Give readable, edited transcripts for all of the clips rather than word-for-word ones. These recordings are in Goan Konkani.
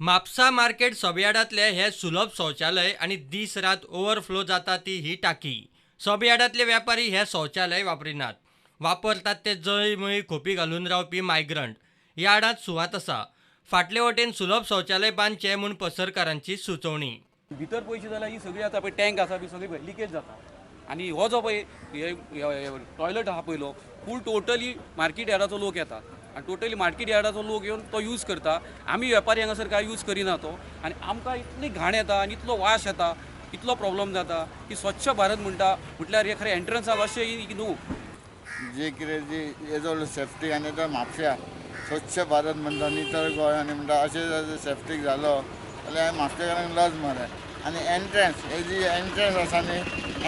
म्हापसा मार्केट सबयार्डांतले हे सुलभ शौचालय आनी दीस रात ओव्हरफ्लो जाता ती ही टाकी. सबयार्डांतले व्यापारी हे शौचालय वापरिनात. वापरतात ते जंय मय खोपी घालून रावपी मायग्रंट. यार्डांत सुवात आसा. फाटले वटेन सुलभ शौचालय बांदचें म्हूण पसरकारांची सुचोवणी. भितर पळयशी जाल्यार ही सगळी आतां पळय टँक आसा बी सगळी लिकेज जाता आनी हो जो पळय टॉयलट आहा पयलो फूल टोटली मार्केट यार्डाचो लोक येता आनी टोटली मार्केट यार्डाचो लोक येवन तो यूज करता. आमी वेपारी हांगासर कांय यूज करिना तो आनी आमकां इतली घाण येता आनी इतलो वास येता, इतलो प्रॉब्लम जाता की स्वच्छ भारत म्हणटा म्हटल्यार हे खरें एंट्रन्साक अशें न्हू. जे कितें जी येदो सेफ्टी आनी तो म्हापश्या स्वच्छ भारत म्हणटा, नितळ गोंय आनी म्हणटा, अशें सेफ्टीक जालो जाल्यार म्हापशेकारांक लज मरे. आनी एंट्रन्स हे जी एंट्रन्स आसा न्ही,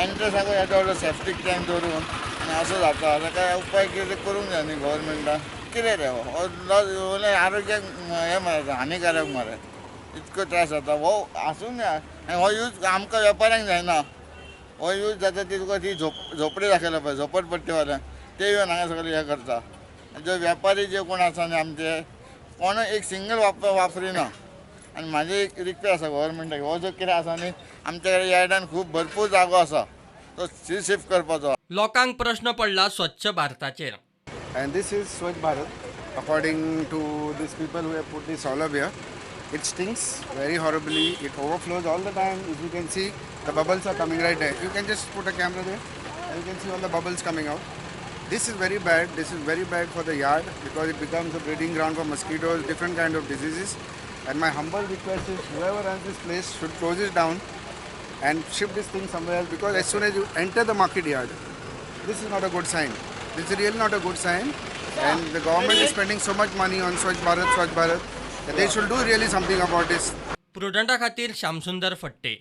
एंट्रन्साकूय येदो व्हडलो सेफ्टीक टँक दवरून आनी असो जाता ताका उपाय कितें करूंक जाय न्ही गव्हर्मेंटान. कितें रे हो लज आरोग्याक हें मरे, हानिकारक मरे, इतको त्रास जाता. हो आसूं जाय आनी हो यूज आमकां वेपाऱ्यांक जायना. हो यूज जाता ती तुका ती झोपडी दाखयला पळय, झोपडपट्टीवाल्यांक ते येवन हांगा सगळे हें करता. जे व्यापारी जे कोण आसा न्ही आमचे कोण एक सिंगल वापरिना. आनी म्हाजी एक रिक्वेस्ट आसा गव्हर्मेंटाक, हो जो कितें आसा न्ही आमच्या कडेन यार्डान खूब भरपूर जागो आसा तो शिफ्ट करपाचो. लोकांक प्रश्न पडला स्वच्छ भारताचेर. And this is Swachh Bharat according to these people who have put this Saulabhya. It stinks very horribly. It overflows all the time. If you can see, the bubbles are coming right there. You can just put a camera there and you can see all the bubbles coming out. This is very bad. This is very bad for the yard because it becomes a breeding ground for mosquitoes, different kind of diseases. And my humble request is whoever runs this place should close it down and shift this thing somewhere else, because as soon as you enter the market yard, this is not a good sign. This is really not a good sign. And the government is spending so much money on Swachh Bharat, Swachh Bharat, that they should do really something about this. प्रुडंटा खातीर श्यामसुंदर फट्टे.